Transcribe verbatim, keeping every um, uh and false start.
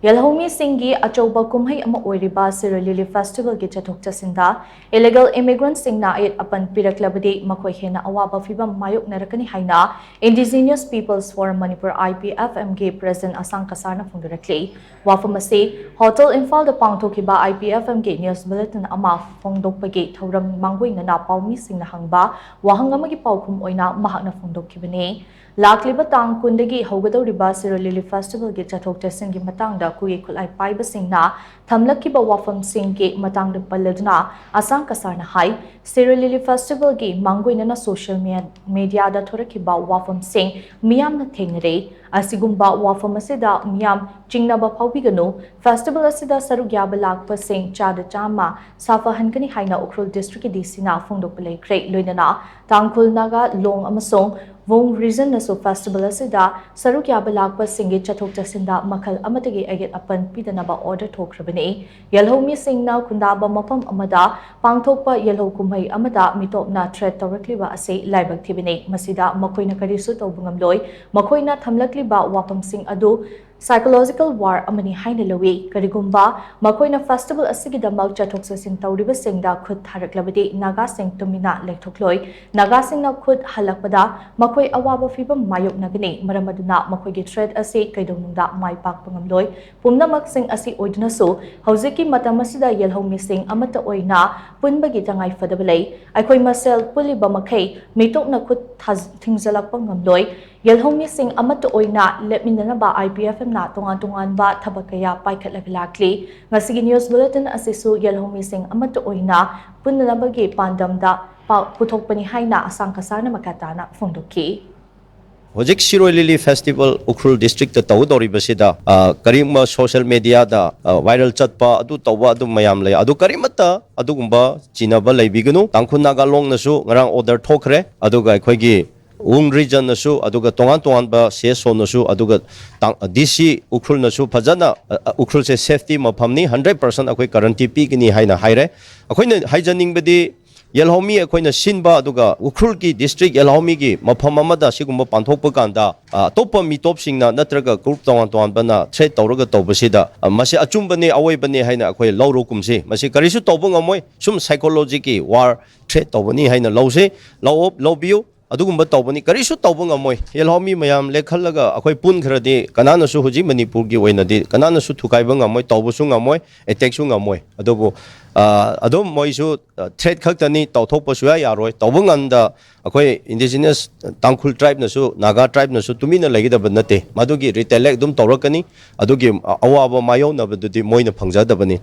ꯌꯦꯜꯍꯧꯃꯤꯁꯤꯡꯒꯤ ꯑꯆꯧꯕ ꯀꯨꯝꯍꯩ ꯑꯃ ꯑꯣꯏꯔꯤꯕ ꯁꯤꯔꯣꯏ ꯂꯤꯂꯤ ꯐꯦꯁꯇꯤꯚꯦꯜꯒꯤ ꯆꯠꯊꯣꯛ ꯆꯠꯁꯤꯟꯗ ꯏꯂꯤꯒꯦꯜ ꯏꯃꯤꯒ꯭ꯔꯦꯟꯠꯁꯤꯡꯅ ꯑꯌꯦꯠ ꯑꯄꯟ ꯄꯤꯔꯛꯂꯕꯗꯤ ꯃꯈꯣꯏ ꯍꯦꯟꯅ ꯑꯋꯥꯕ ꯐꯤꯚꯝ ꯃꯥꯌꯣꯛꯅꯔꯛꯀꯅꯤ ꯍꯥꯏꯅ Indigenous Peoples Forum Manipur, I P F M ꯒꯤ ꯄ꯭ꯔꯦꯁꯤꯗꯦꯟꯠ ꯑꯁꯥꯡ ꯀꯁꯥꯔꯅ ꯐꯣꯡꯗꯣꯔꯛꯂꯤ꯫ ꯋꯥꯐꯝ ꯑꯁꯤ ꯍꯣꯇꯦꯜ ꯏꯝꯐꯥꯜꯗ ꯄꯥꯡꯊꯣꯛꯈꯤꯕ I P F M ꯒꯤ ꯅ꯭ꯌꯨꯁ ꯕꯨꯂꯦꯇꯤꯟ ꯑꯃ ꯐꯣꯡꯗꯣꯛꯄꯒꯤ ꯊꯧꯔꯝ ꯃꯥꯡꯒꯣꯏꯅꯅ ꯄꯥꯎꯃꯤꯁꯤꯡꯅ ꯍꯪꯕ ꯋꯥꯍꯪ ꯑꯃꯒꯤ ꯄꯥꯎꯈꯨꯝ ꯑꯣꯏꯅ ꯃꯍꯥꯛꯅ ꯐꯣꯡꯗꯣꯛꯈꯤꯕꯅꯤ꯫ ꯂꯥꯛꯂꯤꯕ ꯇꯥꯡ ꯀꯨꯟꯗꯒꯤ ꯍꯧꯒꯗꯧꯔꯤꯕ ꯁꯤꯔꯣꯏ ꯂꯤꯂꯤ ꯐꯦꯁꯇꯤꯚꯦꯜꯒꯤ ꯆꯠꯊꯣꯛ ꯆꯠꯁꯤꯟꯒꯤ ꯃꯇꯥꯡꯗ ꯈꯨꯠꯏ ꯈꯨꯠꯂꯥꯏ ꯄꯥꯏꯕꯁꯤꯡꯅ ꯊꯝꯂꯛꯈꯤꯕ ꯋꯥꯐꯝꯁꯤꯡꯒꯤ ꯃꯇꯥꯡꯗ ꯄꯜꯂꯗꯨꯅ ꯑꯁꯥꯡ ꯀꯁꯥꯔꯅ ꯍꯥꯏ, ꯁꯤꯔꯣꯏ ꯂꯤꯂꯤ ꯐꯦꯁꯇꯤꯚꯦꯜꯒꯤ ꯃꯥꯡꯒꯣꯏꯅꯅ ꯁꯣꯁꯤꯌꯦꯜ ꯃꯦ-, ꯃꯦꯗꯤꯌꯥꯗ ꯊꯣꯔꯛꯈꯤꯕ ꯋꯥꯐꯝꯁꯤꯡ ꯃꯤꯌꯥꯝꯅ ꯊꯦꯡꯅꯔꯦ꯫ ꯑꯁꯤꯒꯨꯝꯕ ꯋꯥꯐꯝ ꯑꯁꯤꯗ ꯃꯤꯌꯥꯝ ꯆꯤꯡꯅꯕ ꯐꯥꯎꯕꯤꯒꯅꯨ꯫ ꯐꯦꯁꯇꯤꯚꯦꯜ ꯑꯁꯤꯗ ꯁꯔꯨꯛ ꯌꯥꯕ ꯂꯥꯛꯄꯁꯤꯡ ꯆꯥꯗ ꯆꯥꯝꯃ ꯁꯥꯐꯍꯟꯒꯅꯤ ꯍꯥꯏꯅ ꯎꯈ꯭ꯔꯨꯜ ꯗꯤꯁꯇ꯭ꯔꯤꯛꯀꯤ ꯗꯤ ꯁꯤꯅ ꯐꯣꯡꯗꯣꯛꯄ ꯂꯩꯈ꯭ꯔꯦ꯫ ꯂꯣꯏꯅꯅ ꯇꯥꯡꯈꯨꯜ, ꯅꯥꯒꯥ, ꯂꯣꯡ ꯑꯃꯁꯨꯡ ꯋꯨꯡ ꯔꯤꯖꯟꯅꯁꯨ ꯐꯦꯁꯇꯤꯚꯦꯜ ꯑꯁꯤꯗ ꯁꯔꯨꯛ ꯌꯥꯕ ꯂꯥꯛꯄꯁꯤꯡꯒꯤ ꯆꯠꯊꯣꯛ ꯆꯠꯁꯤꯟꯗ ꯃꯈꯜ ꯑꯃꯠꯇꯒꯤ ꯑꯌꯦꯠ ꯑꯄꯟ ꯄꯤꯗꯅꯕ ꯑꯣꯔꯗꯔ ꯊꯣꯛꯈ꯭ꯔꯕꯅꯤ꯫ ꯌꯦꯜꯍꯧꯃꯤꯁꯤꯡꯅ ꯈꯨꯟꯗꯥꯕ ꯃꯐꯝ ꯑꯃꯗ ꯄꯥꯡꯊꯣꯛꯄ ꯌꯦꯜꯍꯧ ꯀꯨꯝꯍꯩ ꯑꯃꯗ ꯃꯤꯇꯣꯞꯅ ꯊ꯭ꯔꯦꯠ ꯇꯧꯔꯛꯂꯤꯕ ꯑꯁꯤ ꯂꯥꯏꯕꯛ ꯊꯤꯕꯅꯤ꯫ ꯃꯁꯤꯗ ꯃꯈꯣꯏꯅ ꯀꯔꯤꯁꯨ ꯇꯧꯕ ꯉꯝꯂꯣꯏ꯫ ꯃꯈꯣꯏꯅ ꯊꯝꯂꯛꯂꯤꯕ ꯋꯥꯐꯝꯁꯤꯡ ꯑꯗꯨ ꯁꯥꯏꯀꯣꯂꯣꯖꯤꯀꯦꯜ ꯋꯥꯔ ꯑꯃꯅꯤ ꯍꯥꯏꯅ ꯂꯧꯏ꯫ ꯀꯔꯤꯒꯨꯝꯕ ꯃꯈꯣꯏꯅ ꯐꯦꯁꯇꯤꯚꯦꯜ ꯑꯁꯤꯒꯤꯗꯃꯛ ꯆꯠꯊꯣꯛ ꯆꯠꯁꯤꯟ ꯇꯧꯔꯤꯕꯁꯤꯡꯗ ꯈꯨꯠ ꯊꯥꯔꯛꯂꯕꯗꯤ ꯅꯥꯒꯥꯁꯤꯡ ꯇꯨꯃꯤꯟꯅ ꯂꯩꯊꯣꯛꯂꯣꯏ꯫ ꯅꯥꯒꯥꯁꯤꯡꯅ ꯈꯨꯠ ꯍꯜꯂꯛꯄꯗ ꯃꯈꯣꯏ ꯑꯋꯥꯕ ꯐꯤꯚꯝ ꯃꯥꯌꯣꯛꯅꯒꯅꯤ꯫ ꯃꯔꯝ ꯑꯗꯨꯅ ꯃꯈꯣꯏꯒꯤ ꯊ꯭ꯔꯦꯠ ꯑꯁꯤ ꯀꯩꯗꯧꯅꯨꯡꯗ ꯃꯥꯏ ꯄꯥꯛꯄ ꯉꯝꯂꯣꯏ꯫ ꯄꯨꯝꯅꯃꯛꯁꯤꯡ ꯑꯁꯤ ꯑꯣꯏꯗꯨꯅꯁꯨ ꯍꯧꯖꯤꯛꯀꯤ ꯃꯇꯝ ꯑꯁꯤꯗ ꯌꯦꯜꯍꯧꯃꯤꯁꯤꯡ ꯑꯃꯠꯇ ꯑꯣꯏꯅ ꯄꯨꯟꯕꯒꯤ ꯇꯉꯥꯏ ꯐꯗꯕ ꯂꯩ꯫ ꯑꯩꯈꯣꯏ ꯃꯁꯦꯜ ꯄꯨꯜꯂꯤꯕ ꯃꯈꯩ ꯃꯤꯇꯣꯞꯅ ꯈꯨꯠ ꯊꯥ-, ꯊꯤꯡꯖꯤꯜꯂꯛꯄ ꯉꯝꯂꯣꯏ꯫ ꯌꯦꯜꯍꯧꯃꯤꯁꯤꯡ ꯑꯃꯠꯇ ꯑꯣꯏꯅ ꯂꯦꯞꯃꯤꯟꯅꯅꯕ I P F M ꯅ ꯇꯣꯉꯥꯟ ꯇꯣꯉꯥꯟꯕ ꯊꯕꯛ ꯀꯌꯥ ꯄꯥꯏꯈꯠꯂꯒ ꯂꯥꯛꯂꯤ꯫ ꯉꯁꯤꯒꯤ ꯅ꯭ꯌꯨꯁ ꯕꯨꯂꯦꯇꯤꯟ ꯑꯁꯤꯁꯨ ꯌꯦꯜꯍꯧꯃꯤꯁꯤꯡ ꯑꯃꯠꯇ ꯑꯣꯏꯅ ꯄꯨꯟꯅꯅꯕꯒꯤ ꯄꯥꯟꯗꯝꯗ ꯄꯥꯎ ꯄꯨꯊꯣꯛꯄꯅꯤ ꯍꯥꯏꯅ ꯑꯁꯥꯡ ꯀꯁꯥꯔꯅ ꯃꯈꯥ ꯇꯥꯅ ꯐꯣꯡꯗꯣꯛꯈꯤ꯫ ꯍꯧꯖꯤꯛ ꯁꯤꯔꯣꯏ ꯂꯤꯂꯤ ꯐꯦꯁꯇꯤꯚꯦꯜ ꯎꯈ꯭ꯔꯨꯜ ꯗꯤꯁꯇ꯭ꯔꯤꯛꯇ ꯇꯧꯗꯧꯔꯤꯕꯁꯤꯗ, ꯑ, ꯀꯔꯤꯒꯨꯝꯕ ꯁꯣꯁꯤꯌꯦꯜ ꯃꯦꯗꯤꯌꯥꯗ, ꯑ, ꯚꯥꯏꯔꯦꯜ ꯆꯠꯄ, ꯑꯗꯨ ꯇꯧꯕ, ꯑꯗꯨ ꯃꯌꯥꯝ ꯂꯩ꯫ ꯑꯗꯨ ꯀꯔꯤꯃꯠꯇ ꯑꯗꯨꯒꯨꯝꯕ ꯆꯤꯡꯅꯕ ꯂꯩꯕꯤꯒꯅꯨ꯫ ꯇꯥꯡꯈꯨꯜ ꯅꯥꯒꯥ ꯂꯣꯡꯅꯁꯨ ꯉꯔꯥꯡ ꯑꯣꯔꯗꯔ ꯊꯣꯛꯈ꯭ꯔꯦ, ꯑꯗꯨꯒ ꯑꯩꯈꯣꯏꯒꯤ ꯋꯨꯡ ꯔꯤꯖꯟꯅꯁꯨ, ꯑꯗꯨꯒ ꯇꯣꯉꯥꯟ ꯇꯣꯉꯥꯟꯕ C S O ꯅꯁꯨ, ꯑꯗꯨꯒ ꯇꯥꯡ-, D C ꯎꯈ꯭ꯔꯨꯜꯅꯁꯨ ꯐꯖꯅ, ꯑ, ꯑ, ꯎꯈ꯭ꯔꯨꯜꯁꯦ ꯁꯦꯐꯇꯤ ꯃꯐꯝꯅꯤ, ꯍꯟꯗ꯭ꯔꯦꯠ ꯄꯥꯔꯁꯦꯟ ꯑꯩꯈꯣꯏ ꯒꯥꯔꯟꯇꯤ ꯄꯤꯒꯅꯤ ꯍꯥꯏꯅ ꯍꯥꯏꯔꯦ꯫ ꯑꯩꯈꯣꯏꯅ ꯍꯥꯏꯖꯅꯤꯡꯕꯗꯤ, ꯌꯦꯜꯍꯧꯃꯤ ꯑꯩꯈꯣꯏꯅ ꯁꯤꯟꯕ, ꯑꯗꯨꯒ ꯎꯈ꯭ꯔꯨꯜꯒꯤ ꯗꯤꯁꯇ꯭ꯔꯤꯛ ꯌꯦꯜꯍꯧꯃꯤꯒꯤ ꯃꯐꯝ ꯑꯃꯗ ꯁꯤꯒꯨꯝꯕ ꯄꯥꯡꯊꯣꯛꯄ ꯀꯥꯟꯗ, ꯑ, ꯑꯇꯣꯞꯄ ꯃꯤꯇꯣꯞꯁꯤꯡꯅ ꯅꯠꯇ꯭ꯔꯒ ꯒ꯭ꯔꯨꯞ ꯇꯣꯉꯥꯟ ꯇꯣꯉꯥꯟꯕꯅ ꯊ꯭ꯔꯦꯠ ꯇꯧꯔꯒ ꯇꯧꯕꯁꯤꯗ, ꯑ, ꯃꯁꯤ ꯑꯆꯨꯝꯕꯅꯦ, ꯑꯋꯣꯏꯕꯅꯦ ꯍꯥꯏꯅ ꯑꯩꯈꯣꯏ ꯂꯧꯔꯣ ꯀꯨꯝꯁꯤ꯫ ꯃꯁꯤ ꯀꯔꯤꯁꯨ ꯇꯧꯕ ꯉꯝꯃꯣꯏ, ꯁꯨꯝ ꯁꯥꯏꯀꯣꯂꯣꯖꯤꯒꯤ ꯋꯥꯔ ꯊ꯭ꯔꯦꯠ ꯇꯧꯕꯅꯤ ꯍꯥꯏꯅ ꯂꯧꯁꯤ, ꯂꯧꯑꯣ, ꯂꯧꯕꯤꯌꯨ꯫ ꯑꯗꯨꯒꯨꯝꯕ ꯇꯧꯕꯅꯤ, ꯀꯔꯤꯁꯨ ꯇꯧꯕ ꯉꯝꯃꯣꯏ꯫ ꯌꯦꯜꯍꯧꯃꯤ ꯃꯌꯥꯝ ꯂꯦꯛꯈꯠꯂꯒ ꯑꯩꯈꯣꯏ ꯄꯨꯟꯈ꯭ꯔꯗꯤ ꯀꯅꯥꯅꯁꯨ ꯍꯧꯖꯤꯛ ꯃꯅꯤꯄꯨꯔꯒꯤ ꯑꯣꯏꯅꯗꯤ ꯀꯅꯥꯅꯁꯨ ꯊꯨꯒꯥꯏꯕ ꯉꯝꯃꯣꯏ, ꯇꯧꯕꯁꯨ ꯉꯝꯃꯣꯏ, ꯑꯦꯇꯦꯛꯁꯨ ꯉꯝꯃꯣꯏ꯫ ꯑꯗꯨꯕꯨ, ꯑ, ꯑꯗꯨꯝ ꯃꯣꯏꯁꯨ, ꯑ, ꯊ꯭ꯔꯦꯠ ꯈꯛꯇꯅꯤ, ꯇꯧꯊꯣꯛꯄ ꯁꯨꯌꯥ ꯌꯥꯔꯣꯏ꯫ ꯇꯧꯕ ꯉꯝꯗ ꯑꯩꯈꯣꯏ ꯏꯟꯗꯤꯖꯤꯅꯁ ꯇꯥꯡꯈꯨꯜ ꯇ꯭ꯔꯥꯏꯕꯅꯁꯨ, ꯅꯥꯒꯥ ꯇ꯭ꯔꯥꯏꯕꯅꯁꯨ ꯇꯨꯃꯤꯟꯅ ꯂꯩꯒꯗꯕ ꯅꯠꯇꯦ꯫ ꯃꯗꯨꯒꯤ ꯔꯤꯇꯦꯂꯦꯛ ꯑꯗꯨꯝ ꯇꯧꯔꯛꯀꯅꯤ꯫ ꯑꯗꯨꯒꯤ ꯑꯋꯥꯕ ꯃꯥꯌꯣꯛꯅꯕꯗꯨꯗꯤ ꯃꯣꯏꯅ ꯐꯪꯖꯗꯕꯅꯤ꯫